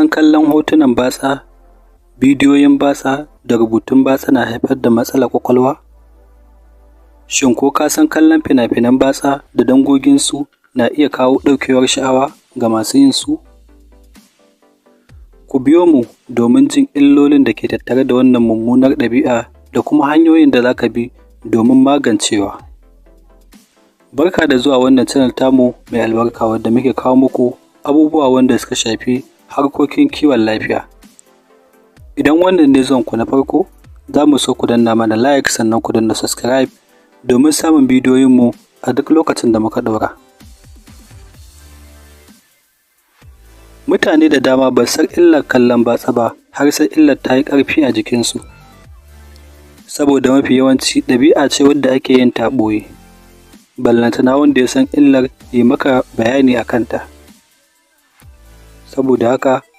san kallon hotunan batsa, bidiyoyin batsa da rubutun batsa na haifar da matsalar ƙwaƙwalwa? Shin ko ka san kallon fina-finan batsa da dangoginsu na iya kawo ɗaukewar sha'awa ga masu yin su? Ku biyo mu domin jin illolin da ke tattare da wannan mummunar ɗabi'a da kuma hanyoyin da za ka bi domin magancewa. Barka da zuwa wannan channel tamu mai albarka, wadda muke kawo muku abubuwa wanda suka shafi harkokin kiwon lafiya. Idan wannan ne zuwanku na farko, za mu so ku danna mana like, sannan ku danna subscribe domin samun bidiyoyinmu a duk lokacin da muka ɗaura. Mutane da dama ba su san illar kallon batsa ba har sai illar ta yi ƙarfi a jikinsu, saboda mafi yawanci ɗabi'a ce wadda ake yin ta a ɓoye, ballantana wanda ya san illar ya maka bayani a kanta. Saboda haka